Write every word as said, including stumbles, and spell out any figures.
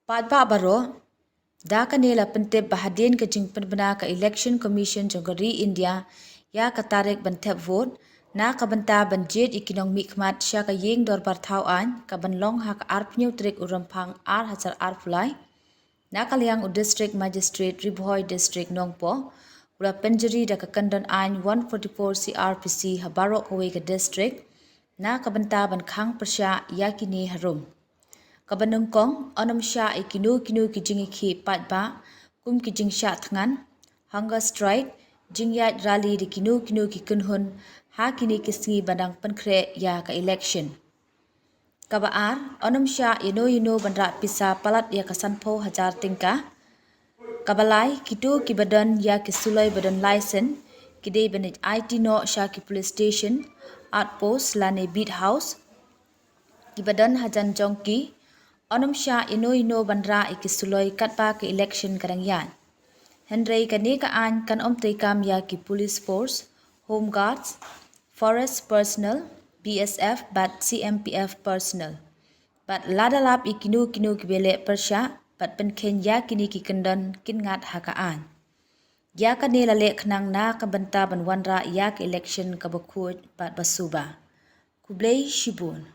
Paidbah baroh, da kane la pyntip ba hadien ka jingpynbna ka Election Commission jong ka ri India ïa ka tarik ban thep vote, na ka bynta ban jied ïa ki nongmihkhmat sha ka ïing dorbar thaw aiñ, ka ban long ha ka arphew tarik u Rymphang ar hajar arphew lai, na ka liang u District Magistrate Ri Bhoi District Nongpoh u la pynjari da ka kyndon aiñ one forty-four C R P C ha baroh kawei ka district, na ka bynta ban khang pyrshah ïa kine harum. Kaba nyngkong, yn ym shah ïa kino kino ki jingïakhih paidbah kum ki jingshah thngan, hunger strike, jingïaid rally da kino kino ki kynhun ha kine ki sngi ba dang pynkhreh ïa ka election. Kaba ar, yn ym shah ïano ïano ban rah pisa palat ïa ka sanphew hajar tyngka. Kaba lai, kito kiba don ïa ki suloi ba don license ki dei ban leit aiti noh sha ki police station, outpost lane beat house kiba don hajan jong ki. Yn ym shah ïano ïano ban rah ïa ki suloi katba ka election ka dang ïaid. Hynrei kane ka aiñ kan ym treikam ïa ki police force, home guards, forest personnel, B S F bad C M P F personnel. Bad lada lap ïa kino kino kiba leh pyrshah bad pynkheiñ ïa kine ki kyndon, kin ngat ha ka aiñ. Ïa kane la leh khnang na ka bynta ban wanrah ïa ka election kaba khuid bad ba suba. Khublei shibun.